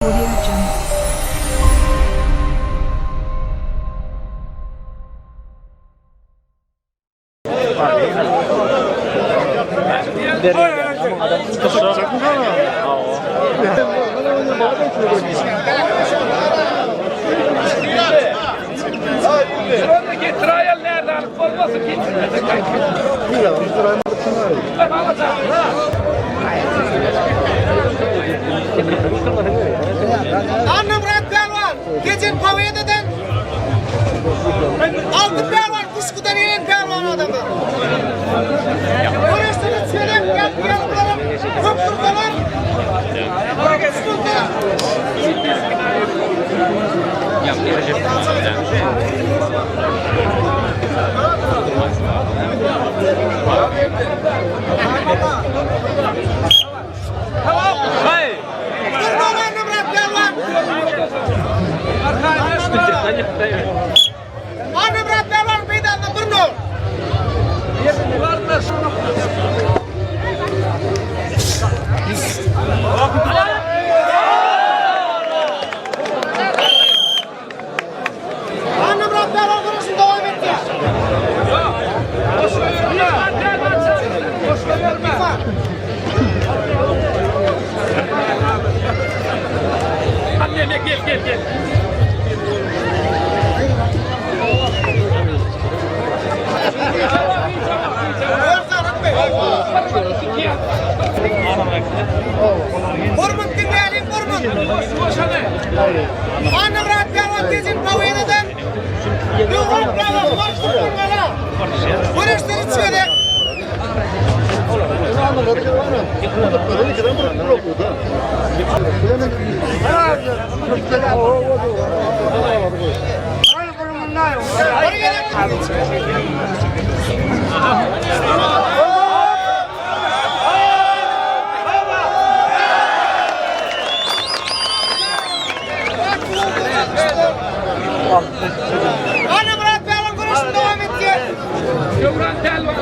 Audio Jungle. Annamyrat pälwan Tejen Powedadan Altyn pälwan Kuşkudan gelen pälwan adamlar. Göreşleri çelek ýapýanlaram köp dursalar. Annamyrat pälwan meýdanda bir nol. Annamyrat pälwan göreşini dowam etýär. Gel gel gel. Hormat diňläliň, hormat. Annamyrat pälwan Tejen Powedadan Döwran pälwan Mars Türkmengala. Göreşler üç gezek. Bir gezek. Annamyrat pälwan göreşini dowam etýär. Döwran pälwan.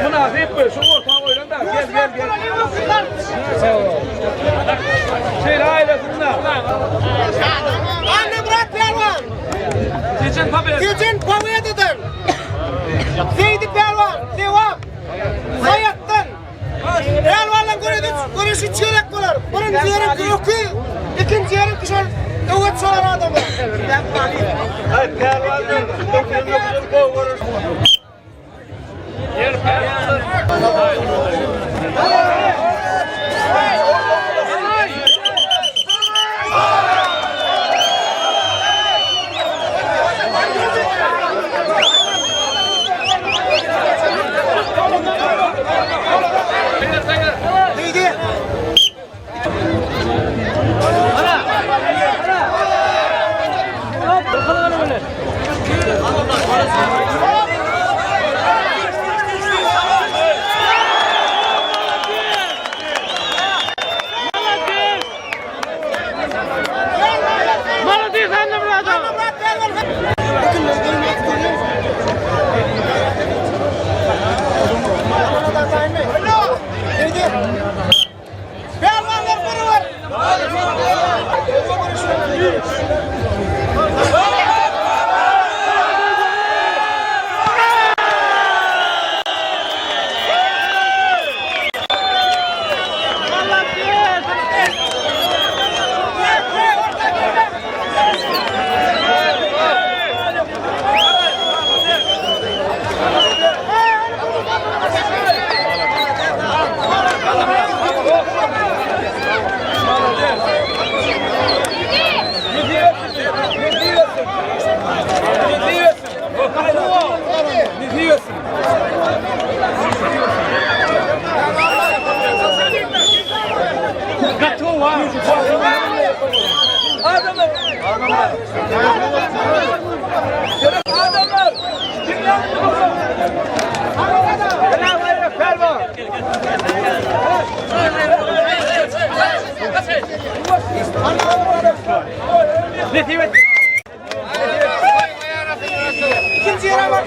Münasip bu. Şu orta goýlan da. Gel gel gel. Şeýle aýlasynda. Annamyrat pälwan Tejen Pobeda. Tejen Powedadan. Seýdi pälwan Lebap Saýatdan. Pälwanlaryň göreşi göreşi üç gezek bolar. Birinji ýeriňki öküz, ikinji ýeriňki şol öwet çolan adamlar. Diýdi. Молодец, Annamyrat. Annamyrat pälwan. Diýdi. Pälwanlar bir bir. Ne diyorsun? Adamlar. Adamlar. Kimler bu? Nesip et. İkinci yere bak.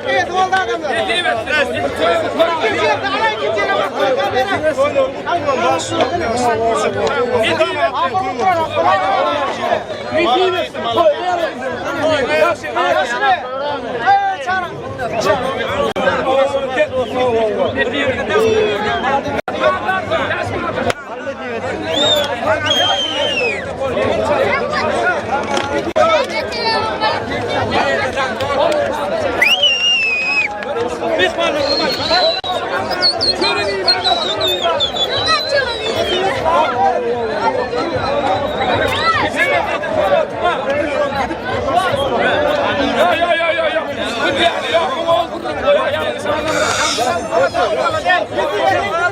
Evet oldu adamlar. İkinci yerde ana ikinci yere bak. Evet çağırın. Ya ya ya ya ya. Ya ya.